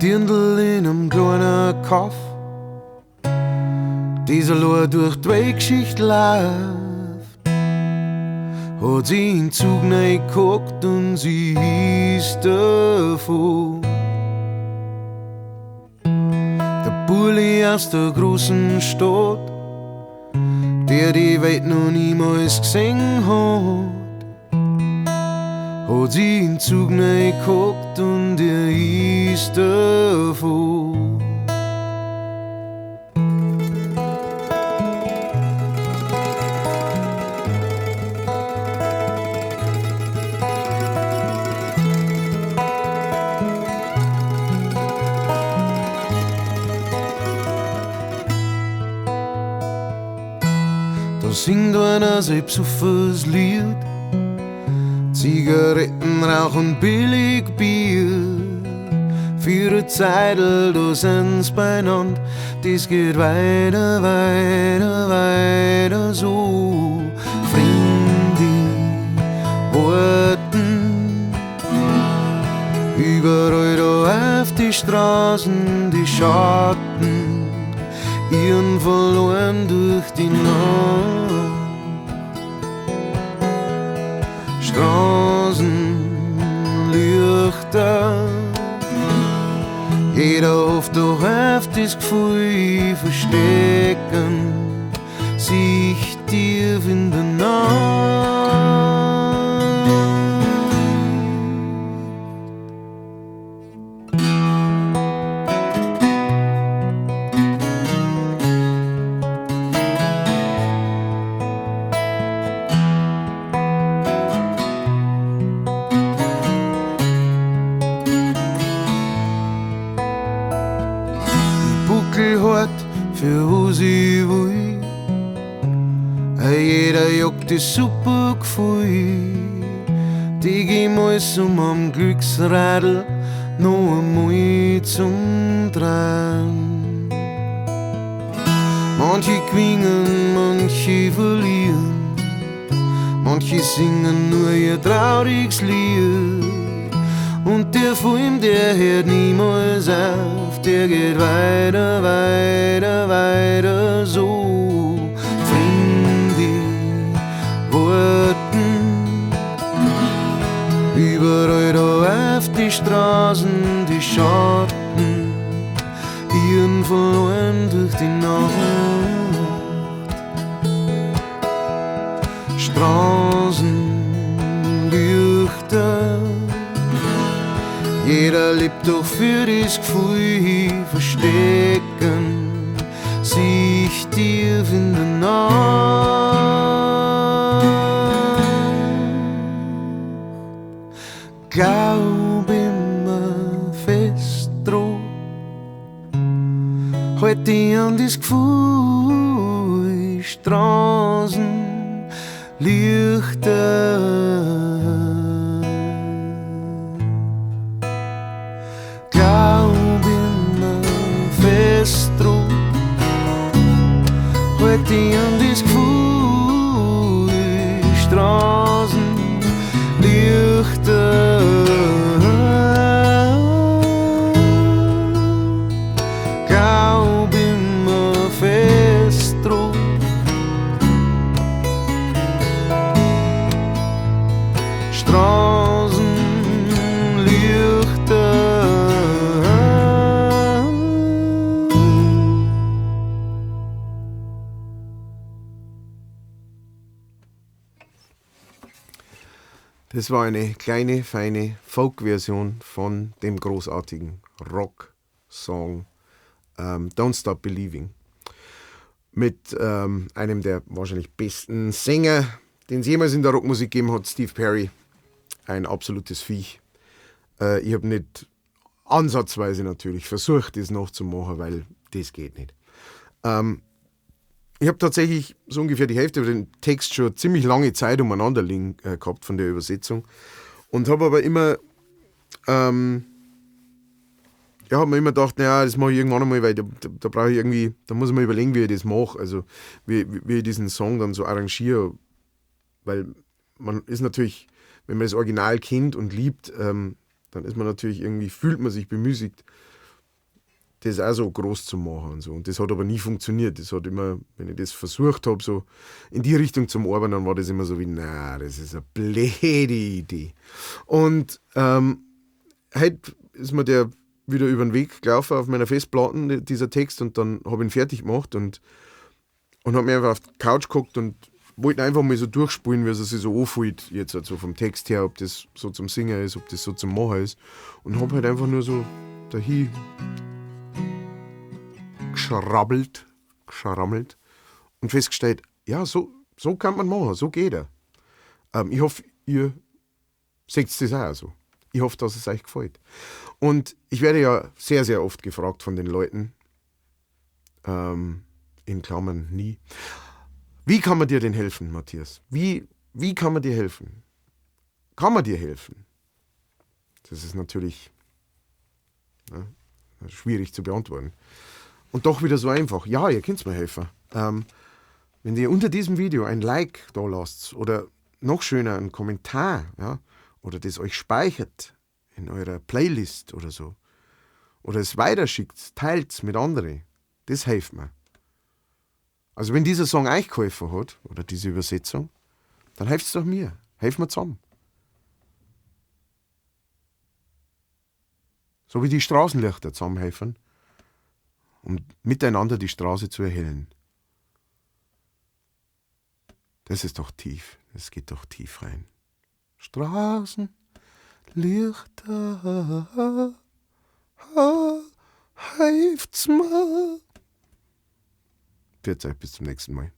Dirndl in einem kleinen Kaff, die allein durch die Weltgeschichte läuft, hat sie in den Zug reingeguckt und sie ist davon. Der Bulli aus der großen Stadt, der die Welt noch niemals gesehen hat, hat sie in den Zug reingeguckt und er ist davon. Da singt einer sein besoffenes Lied, Zigaretten rauchen billig Bier. Für eine Zeitl, da sind's beieinander, das geht weiter, weiter, weiter so. Freunde warten überall da auf die Straßen, die Schatten, ihren verloren durch die Nacht. Straßenlichter, jeder hofft doch auf das Gefühl, verstecken sich tief in der Nacht. Für was ich will, jeder jagt das super Gefühl. Die geben alles um am Glücksradl noch einmal zum Drehen. Manche gewinnen, manche verlieren, manche singen nur ihr trauriges Lied. Und der Film, der hört niemals auf, der geht weiter, weiter, weiter so. Freunde warten überall da auf die Straßen, die Schatten, ihren verloren durch die Nacht. Straßenlichter, jeder lebt doch für das Gefühl, verstecken sich tief in der Nacht. Glaub immer fest dran, halt dich an das Gefühl, Straßenlichter. Glaub immer fest dran, halt dich an das Gefühl, Straßenlichter. Glaub immer fest dran, Straßenlichter. Das war eine kleine, feine Folk-Version von dem großartigen Rock-Song Don't Stop Believing. Mit einem der wahrscheinlich besten Sänger, den es jemals in der Rockmusik gegeben hat, Steve Perry. Ein absolutes Viech. Ich hab nicht ansatzweise natürlich versucht, das nachzumachen, weil das geht nicht. Ich hab tatsächlich so ungefähr die Hälfte von dem Text schon ziemlich lange Zeit umeinander liegen gehabt von der Übersetzung und hab aber immer ja, hab mir immer gedacht, naja, das mach ich irgendwann einmal, weil da brauch ich irgendwie, da muss ich mir überlegen, wie ich das mach, also wie ich diesen Song dann so arrangiere, weil man ist natürlich, wenn man das Original kennt und liebt, dann ist man natürlich irgendwie, fühlt man sich bemüßigt, das auch so groß zu machen und so. Und das hat aber nie funktioniert. Das hat immer, wenn ich das versucht habe, so in die Richtung zum Arbeiten, dann war das immer so wie, na, das ist eine blöde Idee. Und heute ist mir der wieder über den Weg gelaufen auf meiner Festplatte, dieser Text, und dann habe ich ihn fertig gemacht und habe mir einfach auf die Couch geguckt und wollte einfach mal so durchspulen, wie es sich so anfühlt, jetzt also vom Text her, ob das so zum Singen ist, ob das so zum Machen ist. Und habe halt einfach nur so dahin geschrabbelt, geschrammelt und festgestellt, ja, so kann man machen, so geht er. Ich hoffe, ihr seht das auch so. Ich hoffe, dass es euch gefällt. Und ich werde ja sehr, sehr oft gefragt von den Leuten, in Klammern nie, wie kann man dir denn helfen, Matthias? Wie kann man dir helfen? Kann man dir helfen? Das ist natürlich, ne, schwierig zu beantworten. Und doch wieder so einfach. Ja, ihr könnt mir helfen. Wenn ihr unter diesem Video ein Like da lasst oder noch schöner einen Kommentar, ja, oder das euch speichert in eurer Playlist oder so, oder es weiterschickt, teilt's mit anderen, das hilft mir. Also wenn dieser Song euch geholfen hat, oder diese Übersetzung, dann hilft's doch mir. Helfen wir zusammen. So wie die Straßenlichter zusammenhelfen, um miteinander die Straße zu erhellen. Das ist doch tief. Das geht doch tief rein. Straßenlichter, helft's mir. Pfiat euch, bis zum nächsten Mal.